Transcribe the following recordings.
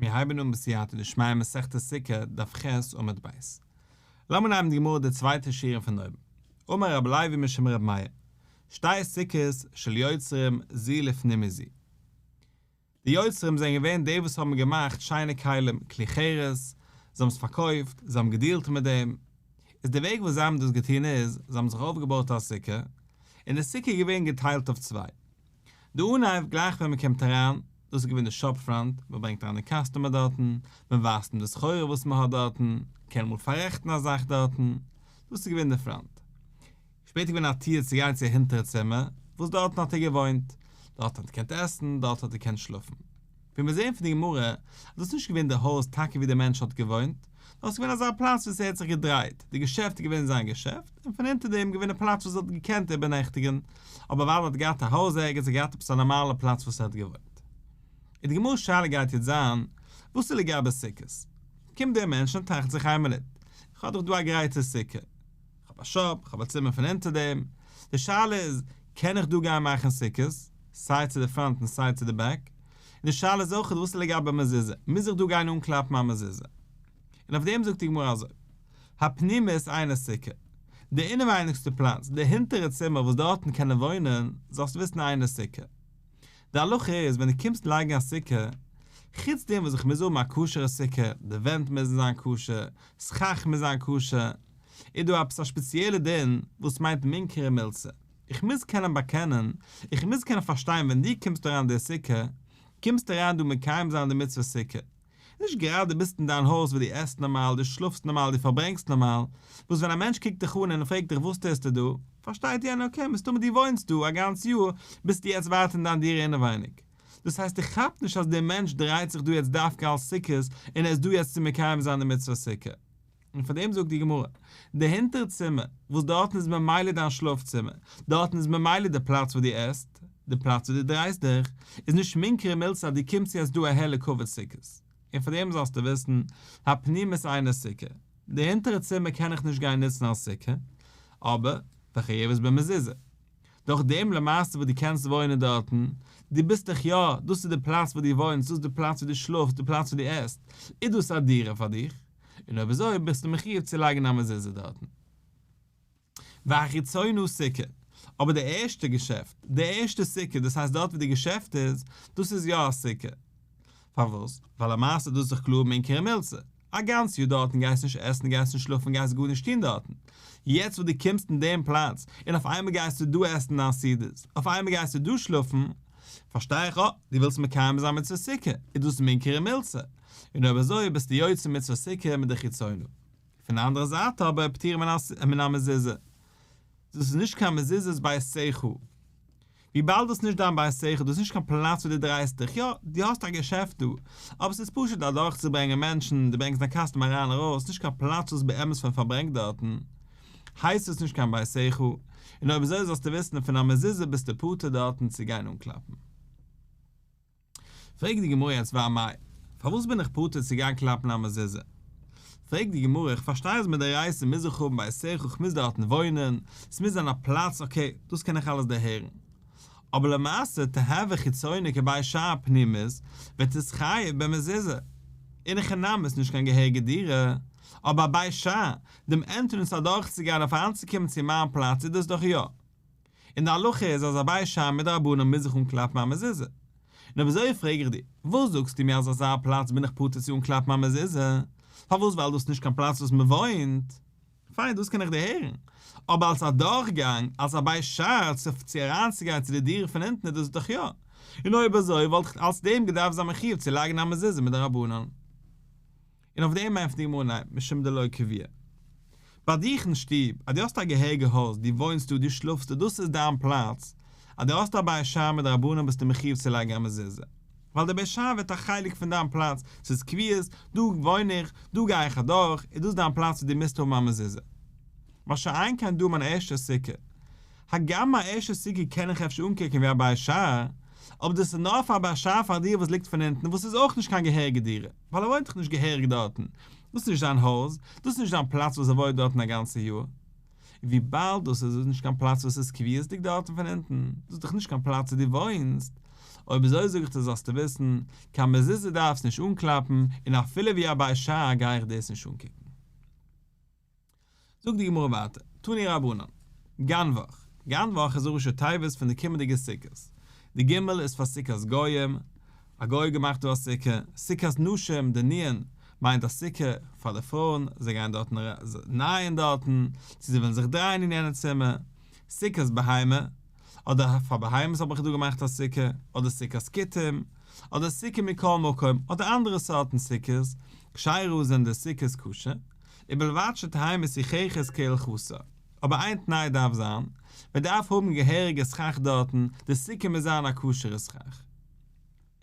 מיר הייבן אן בסייעתא דשמיא מסכת סוכה, דף ח' עמוד ב'. לאמיר נעמען די גמרא די צווייטע שורה פון אויבן. אמר רבי לוי משום רבי מאיר, שתי סוכות של יוצרים זו לפנים מזו. די יוצרים זענען געווען די וואס האבן געמאכט שיינע כלים, כלי חרס, זיי האבן עס פארקויפט, זיי האבן געדילט מיט דעם. איז די וועג וואס זיי האבן דאס געטון איז, זיי האבן זיך אויפגעבויט א סוכה, און די סוכה איז געווען געטיילט אויף צוויי. די אנהייב גלייך ווען מען קומט אריין, דאס איז געווען די shop front, מען ברענגט אריין די customer דארטן, מען ווייזט אים די סחורה וואס מען האט דארטן, מען קען אמאל פאררעכטן א זאך דארטן, דאס איז געווען די front. שפעטער געווען א טיר צו גיין צו א הינטערע צימער, וואס דארטן האט ער געוואוינט, דארט האט ער געקענט עסן, דארט האט ער געקענט שלאפן. ווי מיר זעען פון די גמרא, אז דאס איז נישט געווען די הויז טאקע ווי דער מענטש האט געוואוינט, נאר עס איז געווען אזא פלאץ וואס ער האט זיך געדרייט, די געשעפט איז געווען זיין געשעפט, און פון אונטער דעם געווען די פלאץ וואס ער האט געקענט איבערנעכטיגן, אבער ווייל ער האט געהאט א הויז ערגעץ, ער האט געהאט עפעס א נארמאלע פלאץ וואס ער האט געוואוינט. און די גמרא'ס שאלה גייט יעצט זיין, וואס איז לגבי סוכות? קומט דער מענטש און טראכט זיך איין מינוט, איך האב דאך דא א גרייטע סוכה, איך האב א shop, איך האב א צימער פון אונטער דעם, די שאלה איז, קען איך דא גיין מאכן סוכות, סיי צו די front און סיי צו די back? און די שאלה איז אויך, וואס איז לגבי מזוזה, מוז איך דא גיין אנקלאפן א מזוזה? און אויף דעם זאגט די גמרא אזוי, הפנימית אינה סוכה, די אינעווייניגסטע פלאץ, די הינטערע צימער וואס דארטן קען ער וואוינען, זאלסטו וויסן אינה סוכה. די הלכה איז ווען דו קומסט לייגן א סוכה, חוץ דעם וואס איך מוז האבן א כשר'ע סוכה, די ווענט מוזן זיין כשר, סכך מוז זיין כשר, איז דא עפעס א שפעציעלע דין וואס מיינט מינכרא מילתא, איך מוז קענען באקענען, איך מוז קענען פארשטיין ווען דו קומסט אריין די סוכה, קומסטו אריין דא מקיים זיין די מצוה סוכה. נישט גראדע ביסט אין דיין הויז וואו דו עסט נארמאל, דו שלאפסט נארמאל, דו פארברענגסט נארמאל, וואס ווען א מענטש קוקט דיך אן און פרעגט דיך וואס טוסטו דא, פארשטייט יענער okay מסתמא דו וואוינסט דא א גאנץ יאר, ביסטו יעצט ווייטער אין דיין דירה אינעווייניג. דאס הייסט דו כאפט נישט אז דער מענטש דרייט זיך דא יעצט דווקא אלס סוכות און ער איז דא יעצט צו מקיים זיין די מצוה סוכה. און פאר דעם זאגט די גמרא, די הינטערע צימער, וואס דארטן איז ממילא דיין שלאף צימער, דארטן איז ממילא די פלאץ וואו דו עסט, די פלאץ וואו דו דרייסט דיך, איז נישט מינכרא מילתא אז דו קומסט יעצט דא אהער לכבוד סוכות. און פאר דעם זאלסטו וויסן, הפנימית אינה סוכה, די הינטערע צימער קען איך נישט גיין נוצן אלס סוכה, אבער, וחייבת במזוזה. דורך דעם למעשה וואס דו קענסט וואוינען דארטן, דו ביסט דאך יא, דאס איז די פלאץ וואו דו וואוינסט, דאס איז די פלאץ וואו דו שלאפסט, די פלאץ וואו דו עסט, איז דאס א דירה פאר דיך, און אויב אזוי ביסטו מחיוב צו לייגן א מזוזה דארטן. והחיצונה סוכה, אבער די ערשטע געשעפט, די ערשטע סוכה, דאס הייסט דארט וואו די געשעפט איז, דאס איז יא א סוכה. פארוואס? ווייל למעשה דאס איז דאך קלאר מינכרא מילתא. א גאנץ יאר דארטן גייסט נישט עסן גייסט נישט שלאפן גייסט גארנישט טון דארטן. יעצט וואס דו קומסט אין דעם פלאץ און אויף איינמאל גייסטו דא עסן דיין סעודות, אויף איינמאל גייסטו דא שלאפן, פארשטיי איך אה, דו ווילסט מקיים זיין מצוות סוכה, איז דאס מינכרא מילתא, און אויב אזוי ביסטו יוצא מצוות סוכה מיט די חיצונה. פון די אנדערע זייט אבער פטורה מן המזוזה. דאס איז נישט קיין מזוזות ביתך. וויבאלד דאס איז נישט דיין ביתך, דאס איז נישט קיין פלאץ וואו דו דרייסט דיך, יא, דו האסט א געשעפט דא, אבער ס'איז פשוט אדורכצוברענגען מענטשן, דו ברענגסט דיין customer אריין ארויס, נישט קיין פלאץ וואס באמת מען פארברענגט דארטן, הייסט עס נישט קיין ביתך, און אויב אזוי זאלסטו וויסן פון א מזוזה ביסטו פטור דארטן צו גיין אנקלאפן. פרעגט די גמרא יעצט ואמאי, פארוואס בין איך פטור צו גיין קלאפן א מזוזה? פרעגט די גמרא, איך פארשטיי אז מדאורייתא מוז איך האבן ביתך, איך מוז דארטן וואוינען, ס'מוז זיין א פלאץ, okay, דאס קען איך אלעס דערהערן. אבער למעשה תיהוי חיצונה כבית שער פנימית ותתחייב במזוזה. אין הכי נמי איז נישט קיין געהעריגע דירה, אבער א בית שער, דעם entrance אדורכצוגיין אויף אריינצוקומען צו מיין פלאץ איז דאס דאך יא. און די הלכה איז אז א בית שער מדרבנן מוז זיך אנקלאפן א מזוזה. און אויב אזוי פרעג איך דיר, וואס זאגסטו מיר אז אזא פלאץ בין איך פטור צו אנקלאפן א מזוזה? פארוואס ווייל דאס איז נישט קיין פלאץ וואס מען וואוינט? פיין דאס קען איך דערהערן, אבער אלס א דורכגאנג, אלס א בית שער צו צו אריינצוגיין צו די דירה פון אונטן איז דאס דאך יא. און אויב אזוי וואלט איך אלס דעם געדארפט זיין מחיוב צו לייגן א מזוזה מדרבנן. און אויף דעם ענטפערט די גמרא ניין, משום דלא קביעא. ביי דיך אין שטוב, אז דו האסט א געהעריגע הויז, דו וואוינסט דא, דו שלאפסט דא, דאס איז דיין פלאץ, אז דו האסט א בית שער מדרבנן ביסטו מחיוב צו לייגן א מזוזה. ווייל דער בית שער ווערט א חלק פון דיין פלאץ, ס'איז קביעות, דא וואוין איך, דא גיי איך אדורך, איז דאס דיין פלאץ וואו דו מוזט האבן א מזוזה. מה שאין כן דא מיין ערשטע סוכה. הגם מיין ערשטע סוכה קען איך אפשר אנקוקן ווי א בית שער, אבער דאס איז נאר פאר א בית שער פאר א דירה וואס ליגט פון אונטן וואס איז אויך נישט קיין געהעריגע דירה. ווייל ער וואוינט דאך נישט געהעריג דארטן, דאס איז נישט זיין הויז, דאס איז נישט זיין פלאץ וואס ער וואוינט דארטן א גאנצע יאר. און וויבאלד דאס איז נישט קיין פלאץ וואס איז קביעות'דיג דארטן פון אונטן, דאס איז דאך נישט קיין פלאץ וואו דו וואוינסט. אויב אזוי זאג איך דיר זאלסטו וויסן, קיין מזוזה דארפסט נישט אנקלאפן, און אפילו ווי א בית שער גיי איך דאס נישט אנקוקן. זאגט די גמרא ווייטער, תנו רבנן, גנב"ך, גנב"ך איז א ראשי תיבות פון די קומענדיגע סוכות, די ג' איז פאר סוכת גוים, א גוי האט געמאכט דא א סוכה, סוכת נשים, די נ' מיינט א סוכה פאר די פרויען, זיי גייען דארטן נייען דארטן, צו זיי ווילן זיך דרייען אין יענע צימער, סוכת בהמה, אדער פאר בהמות האב איך דא געמאכט א סוכה, אדער סוכת כותים, אדער סוכה מכל מקום, אדער אנדערע סארטן סוכות, כשרה זענען די סוכות כשר, ובלבד שתהא מסוככת כהלכתה. אבער איין תנאי דארף זיין, מען דארף האבן געהעריגע סכך דארטן, די סוכה מוז זיין א כשר'ע סכך.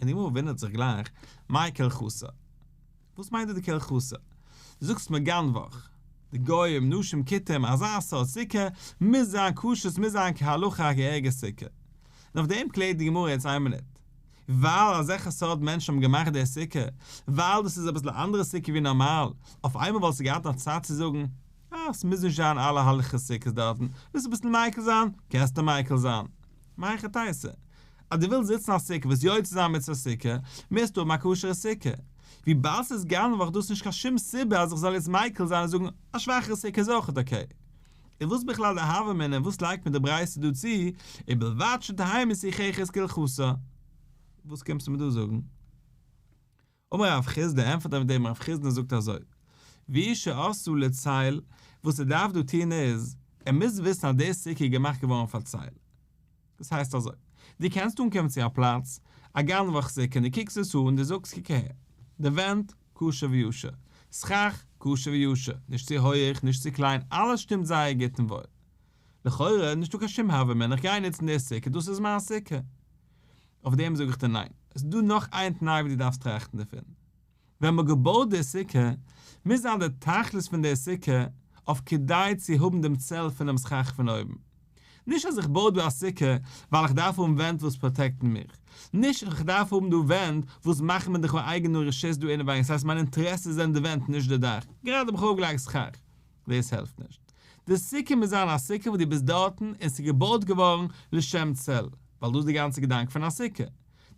און די גמרא וואונדערט זיך גלייך, מאי כהלכתה? וואס מיינט דא די כהלכתה? דו זאגסט מיר גנב"ך, די גוים, נשים, כותים, אזא סארט סוכה מוז זיין כשר, ס'מוז זיין כהלכה א געהעריגע סוכה. און אויף דעם קלערט די גמרא יעצט איין מינוט, ווייל אזעלכע סארט מענטשן האבן געמאכט די סוכה, ווייל דאס איז אביסל א אנדערע סוכה ווי נארמאל, אויף איינמאל וואלסטו געהאט א צד צו זאגן, אה, ס'מוז נישט זיין אלע הלכות סוכות דארטן, ווילסט אביסל מיקל זיין, קענסטו מיקל זיין. מהיכי תיתי? אז דו ווילסט זיצן א סוכה וואס יוצא זיין מצות סוכה, מוזטו האבן א כשר'ע סוכה. וויבאלד ס'איז גנב"ך דאס נישט קיין שום סיבה אז איך זאל יעצט מיקל זיין און זאגן א שוואכערע סוכה איז אויכעט אקעי. און וואס בכלל די הוה אמינא און וואס לייגט מיר די ברייתא דא צו, ובלבד שתהא מסוככת כהלכתה. וואס קומסטו מיר דא זאגן? אמר רב חסדא, ענטפערט אויף דעם רב חסדא און זאגט אזוי, והוא שעשאה לצל, וואס ער דארף דא טון איז, ער מוז וויסן אז די סוכה איז געמאכט געווארן פאר צל. דאס הייסט אזוי, דו קענסט אנקומען צו א פלאץ, א גנב"ך סוכה און דו קוקסט עס אן און דו זאגסט קוק אהער, די ווענט, כשר וישר, סכך, כשר וישר, נישט צו הויעך, נישט צו קליין, אלעס שטימט זייער גוט און וואויל. לכאורה נישטא קיין שום הוה אמינא, איך גיי נוצן די סוכה, דאס איז מיין סוכה. אויף דעם זאג איך דיר ניין, עס איז דא נאך איין תנאי וואס דו דארפסט טראכטן דערפון. ווען מ'האט געבויט די סוכה, מוז זיין די תכלית פון די סוכה אויף כדי צו האבן דעם צל פונעם סכך פון אויבן. נישט אז איך בוי דא א סוכה ווייל איך דארף האבן ווענט וואס פראטעקטן מיך, נישט איך דארף האבן דא ווענט וואס מאכן מיר דאך אייגענע רשות דא אינעווייניג, ס'הייסט מיין אינטערעסע זענען די ווענט נישט די דאך, גראדע האב איך אויפגעלייגט סכך, דאס העלפט נישט. די סוכה מוז זיין א סוכה וואס דו ביסט דארטן און ס'איז געבויט געווארן לשם צל, ווייל דאס איז די גאנצע געדאנק פון א סוכה.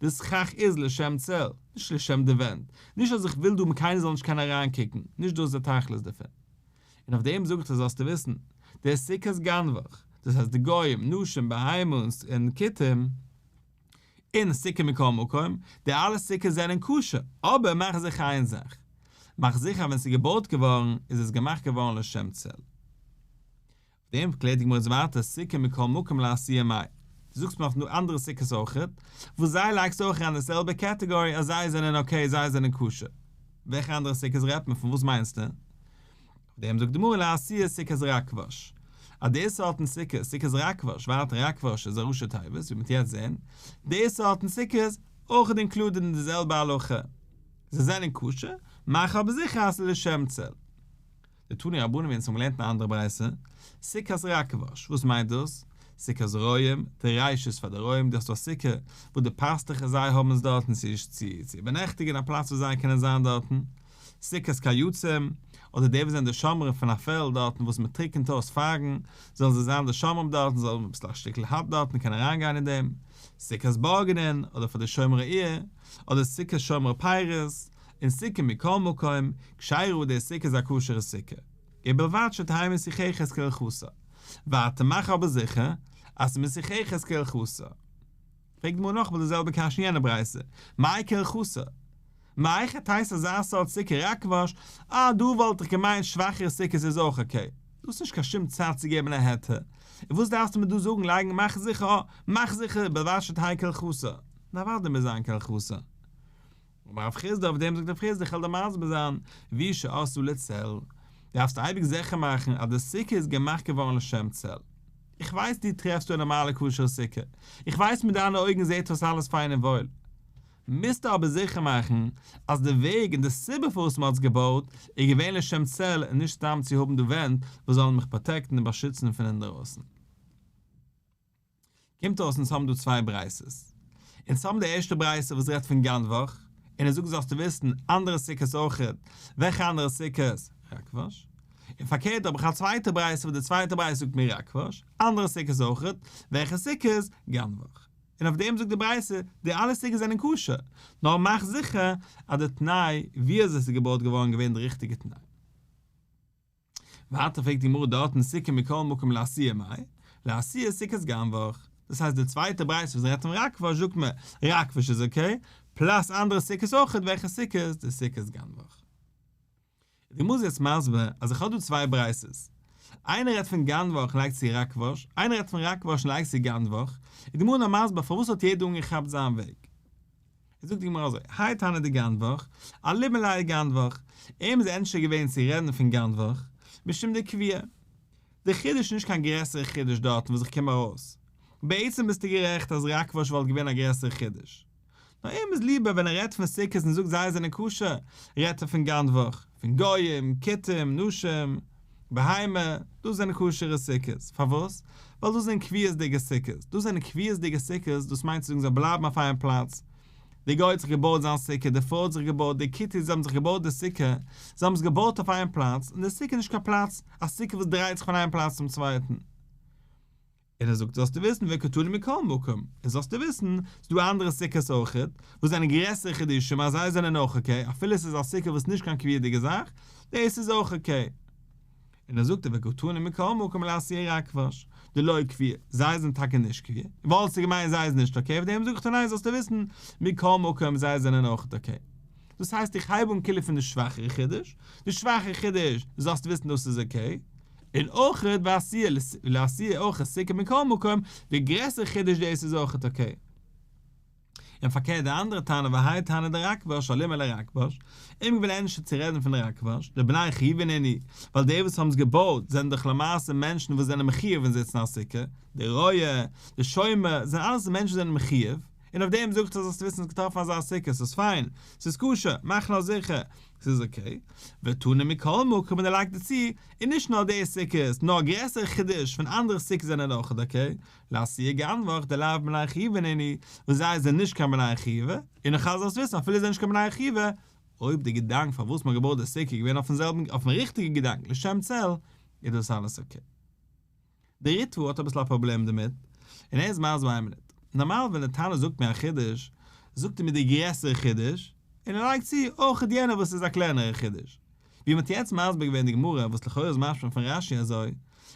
די סכך איז לשם צל, נישט לשם די ווענט. נישט אז איך וויל דא קיינער זאל נישט קענען אריינקוקן, נישט דאס איז די תכלית דערפון. און אויף דעם זאג איך דיר זאלסטו וויסן, די סוכת גנב"ך, דאס הייסט די גוים, נשים, בהמות און כותים, און סוכה מכל מקום, די אלע סוכות זענען כשר, אבער מאך זיכער איין זאך, מאך זיכער אז ווען ס'איז געבויט געווארן איז עס געמאכט געווארן לשם צל. אויף דעם קלערט די גמרא יעצט ווייטער סוכה מכל מקום לאתויי מאי, דו זאגסט מיר נאך אנדערע סוכות אויכעט, וואס זיי לייגסט אויך אריין די זעלבע קעטעגארי אז זיי זענען אקעי זיי זענען כשר, וועלכע אנדערע סוכות רעדט מען פון וואס מיינסטו? אויף דעם זאגט די גמרא לאתויי סוכת רקב"ש, אז די סארטן סוכות, סוכת רקב"ש, ווייטער רקב"ש איז א ראשי תיבות, ווי מ'וועט יעצט זען, די סארטן סוכות, אויך אינקלודעד אין די זעלבע הלכה, זיי זענען כשר, מאך אבער זיכער אז ס'איז לשם צל. דתנו רבנן ווי אונז האבן געלערנט אין א אנדערע ברייתא, סוכת רקב"ש, וואס מיינט דאס? סוכת רועים, די רי"ש איז פאר די רועים, דו האסט א סוכה וואס די פאסטוכער זיי האבן עס דארטן צו צו איבערנעכטיגן, א פלאץ וואס זיי קענען זיין דארטן. סוכת קייצים, אדער די וואס זענען די שומרים פון א פעלד דארטן וואס מען טריקענט אויס פייגן, זאלן זיי זיין די שומרים דארטן, זאל האבן אביסל א שטיקל hut דארטן קענען אריינגיין אין דעם, סוכת בורגנין, אדער פאר די שומרי עיר, אדער סוכת שומרי פירות, און סוכה מכל מקום, כשרה די סוכה איז א כשר'ע סוכה. ובלבד שתהא מסוככת כהלכתה. ווייטער מאך אבער זיכער אז ס'איז מסוככת כהלכתה. פרעגט די גמרא נאכאמאל די זעלבע קשיא אין יענע ברייתא, מאי כהלכתה? מהיכי תיתי אזא סארט סוכה רקב"ש, אה דא וואלט איך געמיינט שוואכערע סוכות איז אויך אקעי, דאס איז נישט קיין שום צד צו געבן א היתר, און וואס דארפסטו מיר דא זאגן לייגן מאך זיכער אה מאך זיכער ובלבד שתהא כהלכתה, נו אוודאי מוז זיין כהלכתה. אמר רב חסדא אויף דעם זאגט רב חסדא איך וועל דיר מסביר זיין והוא שעשאה לצל, דארפסט אייביג זיכער מאכן אז די סוכה איז געמאכט געווארן לשם צל, איך ווייס דו טרעפסט דא א נארמאלע כשר'ע סוכה, איך ווייס מיט דיינע אויגן זעט אויס אלעס פיין און וואויל, מוזטו אבער זיכער מאכן אז די וועג און די סיבה פארוואס מען האט עס געבויט איז געווען לשם צל און נישט סתם צו האבן דא ווענט וואס זאלן מיך פראטעקטן און באשיצן פון אינדערויסן. קומט אויס אונז האבן דא צוויי ברייתות. אונז האבן די ערשטע ברייתא וואס רעדט פון גנב"ך, און ער זאגט זאלסטו וויסן אנדערע סוכות אויכעט, וועלכע אנדערע סוכות? רקב"ש. און פארקערט האב איך א צווייטע ברייתא וואס די צווייטע ברייתא זאגט מיר רקב"ש, אנדערע סוכות אויכעט, וועלכע סוכות? גנב"ך. און אויף דעם זאגט די ברייתא, די אלע סוכות זענען כשר, נאר מאך זיכער אז די תנאי ווי אזוי עס איז געבויט געווארן געווען די ריכטיגע תנאי. ווייטער פרעגט די גמרא דארטן סוכה מכל מקום לאתויי מאי, לאתויי סוכת גנבך, דאס הייסט די צווייטע ברייתא וואס רעדט פון רקב"ש זאגט מען רקב"ש איז okay, plus אנדערע סוכות אויכעט, וועלכע סוכות? די סוכת גנבך. די גמרא איז יעצט מסביר אז איך האב דא צוויי ברייתות, איינער רעדט פון גנבך און לייגט צו רקב"ש, איינער רעדט פון רקב"ש און לייגט צו גנבך, איז די גמרא נאר מסביר פארוואס האט יעדער אנגעכאפט זיין וועג. זאגט די גמרא אזוי, האי תנא דגנבך, אלימא ליה גנבך, אים איז ענדערשער געווען צו רעדן פון גנבך, משום דקביעא. די חידוש איז נישט קיין גרעסערע חידוש דארטן וואס איך קום ארויס. בעצם ביסטו גערעכט אז רקב"ש וואלט געווען א גרעסערע חידוש. נאר אים איז ליבער ווען ער רעדט פון סוכות און זאגט זיי זענען כשר, רעדט ער פון גנבך, פון גויים, כותים, נשים, בהמה, דאס זענען כשר'ע סוכות. פארוואס? ווייל דאס זענען קביעות'דיגע סוכות. דאס זענען קביעות'דיגע סוכות, דאס מיינט צו זאגן זיי בלייבן אויף איין פלאץ. דער גוי האט זיך געבויט זיין סוכה, די פרוי האט זיך געבויט, די כותי, זיי האבן זיך געבויט די סוכה, זיי האבן עס געבויט אויף איין פלאץ, און די סוכה איז נישט קיין פלאץ, א סוכה וואס דרייט זיך פון איין פלאץ צום צווייטן. און ער זאגט זאלסטו וויסן וקתני מכל מקום, און זאלסטו וויסן ס'איז דא אנדערע סוכות אויכעט, וואס זענען גרעסערע חידושים אז זיי זענען אויך okay, אפילו ס'איז א סוכה וואס נישט קיין קביעות'דיגע זאך, דאס איז אויך okay. און ער זאגט וקתני מכל מקום לאתויי רקב"ש, דלא קביעא, זיי זענען טאקע נישט קביע, וואלסטו געמיינט זיי איז נישט okay, אויף דעם זאג איך דיר ניין זאלסטו וויסן מכל מקום זיי זענען אויכעט okay. דאס הייסט איך הייב אן כאילו פון די שוואכערע חידוש, די שוואכע חידוש זאלסטו וויסן דאס איז okay, און אויכעט ואתויי לאתויי אויך סוכה מכל מקום, די גרעסערע חידוש דאס איז אויכעט okay. און פארקערט די אנדערע תנא והאי תנא דרקב"ש אלימא לרקב"ש, אים געווען ענדערשער צו רעדן פון רקב"ש, דבני חיובא נינהו, ווייל די וואס האבן עס געבויט זענען דאך למעשה מענטשן וואס זענען מחיוב אין זיצן א סוכה, די רועה, די שומר, זענען אלעס מענטשן וואס זענען מחיוב, און אויף דעם זאגט ער זאלסט וויסן האסט געטראפן אזא סוכה ס'איז פיין, ס'איז כשר, מאך נאר זיכער ס'איז okay, ותנא מכל מקום און ער לייגט דערצו, און נישט נאר די סוכות, נאר א גרעסערע חידוש פון אנדערע סוכות זענען אויך okay, לאתויי גנבך דלאו בני חיובא נינהו, וואס זיי זענען נישט קיין בני חיובא, און נאך אלס זאלסט וויסן אפילו זיי זענען נישט קיין בני חיובא, אויב די געדאנק פארוואס מ'האט געבויט די סוכה איז געווען אויפן זעלבן אויפן ריכטיגע געדאנק לשם צל, איז דאס אלעס okay. דער ריטב"א האט אביסל א פראבלעם דערמיט, און ער איז מסביר איין מינוט. נארמאל ווען דער תנא זאגט מיר א חידוש, זאגט ער מיר די גרעסערע חידוש, און ער לייגט צו אויך יענע וואס איז א קלענערע חידוש. ווי מ'האט יעצט מסביר געווען די גמרא, וואס לכאורה איז משמע פון רש"י אזוי,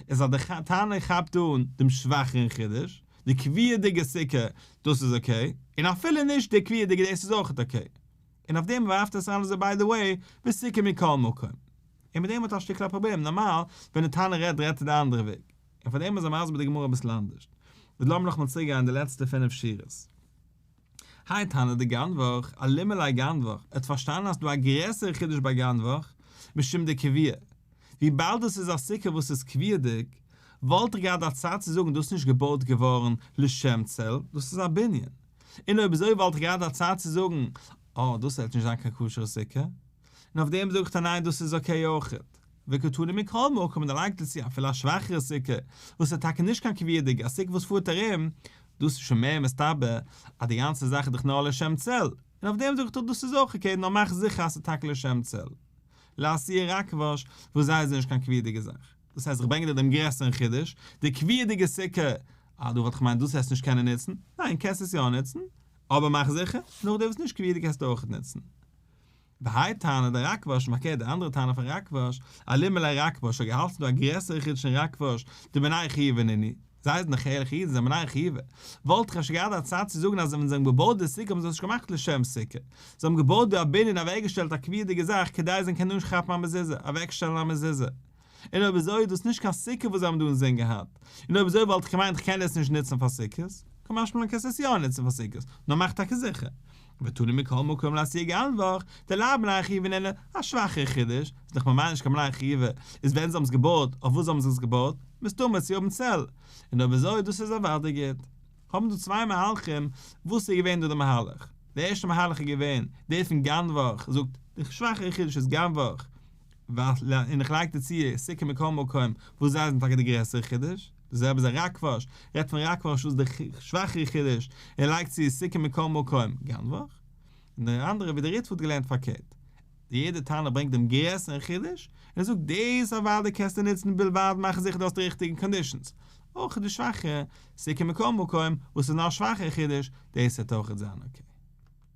איז אז דער תנא כאפט אן דעם שוואכערן חידוש, די קביעות'דיגע סוכה, דאס איז okay, און אפילו נישט די קביעות'דיגע דאס איז אויך okay. און אויף דעם ווארפט ער עס אן אזוי by the way, וסוכה מכל מקום. און מיט דעם האט א שטיקל א פראבלעם, נארמאל ווען די תנא רעדט רעדט ער די אנדערע וועג, און פאר דעם איז ער מסביר די גמרא אביסל אנדערש. איז לאמיר נאכאמאל צוריק גיין די לעצטע פינף שורות. האי תנא דגנבך, אלימא ליה גנבך, ער האט פארשטאנען אז ס'דא א גרעסערע חידוש ביי גנבך, משום דקביעא. וויבאלד דאס איז א סוכה וואס איז קביעות'דיג, וואלט איך געהאט א צד צו זאגן דאס איז נישט געבויט געווארן לשם צל, דאס איז א בנין. און אויב אזוי וואלט איך געהאט א צד צו זאגן, אה, דאס וועט נישט זיין קיין כשר'ע סוכה. און אויף דעם זאגט ער ניין דאס איז okay אויכעט. וקתני מכל מקום און ער לייגט דערצו אפילו א שוואכערע סוכה וואס איז טאקע נישט קיין קביעות'דיגע א סוכה וואס פארט ארום, דאס איז שוין מער מסתבר אז די גאנצע זאך איז דאך נאר לשם צל, און אויף דעם זאגט ער דאס איז אויך okay נאר מאך זיכער אז ס'איז טאקע לשם צל. לאתויי רקב"ש וואס זיי איז נישט קיין קביעות'דיגע זאך. דאס הייסט איך ברענג דיר דעם גרעסערן חידוש, די קביעות'דיגע סוכה, אה דא וואלט איך געמיינט דאס וועסט נישט קענען נוצן, ניין קענסט עס יא נוצן, אבער מאך זיכער, נאך די וואס נישט קביעות'דיג קענסטו אויכעט נוצן. והאי תנא דרקב"ש, און פארקערט די אנדערע תנא פון רקב"ש, אלימא ליה רקב"ש האט געהאלטן ס'דא א גרעסערע חידוש אין רקב"ש, דבני חיובא נינהו, זיי זענען דאך ערליכע אידן, זיי זענען בני חיובא, וואלט איך אפשר געהאט א צד צו זאגן אז ווען זיי האבן געבויט די סוכה האבן זיי עס נישט געמאכט לשם סוכה, זיי האבן געבויט דא א בנין און אוועקגעשטעלט א קביעות'דיגע זאך כדי זיי קענען נישט כאפן א מזוזה, אוועקשטעלן א מזוזה. און אויב אזוי איז דאס נישט קיין סוכה וואס זיי האבן דא אינזין געהאט, און אויב אזוי וואלט איך געמיינט איך קען עס נישט נוצן פאר סוכות, קא משמע לן קענסט עס יא נוצן פאר סוכות, נאר מאך טאקע זיכער. ותנא מכל מקום לאתויי גנבך, דלאו בני חיובא נינהו, א שוואכערע חידוש, איז דאך ממילא נישט קיין בני חיובא, איז ווען זיי האבן עס געבויט, אויף וואס האבן זיי עס געבויט? מסתמא צו האבן צל. און אויב אזוי דאס איז אוודאי גוט. האבן דא צוויי מהלכים, וואס איז געווען דא די מהלך? די ערשטע מהלך איז געווען, דער פון גנבך זאגט, די שוואכערע חידוש איז גנבך, און איך לייג דערצו סוכה מכל מקום, וואס זיי זענען טאקע די גרעסערע חידוש, די זעלבע איז א רקב"ש, רעדט פון רקב"ש וואס איז די שוואכערע חידוש, און לייגט צו סוכה מכל מקום, גנבך. און די אנדערע ווי די ריטב"א האט געלערנט פארקערט. די יעדע תנא ברענגט דעם גרעסערן חידוש, און ער זאגט דאס אוודאי קענסטו נוצן בלבד מאכן זיכער דו האסט די ריכטיגע conditions. אויך די שוואכע סוכה מכל מקום וואס איז נאך שוואכער חידוש, דאס וועט אויכעט זיין okay.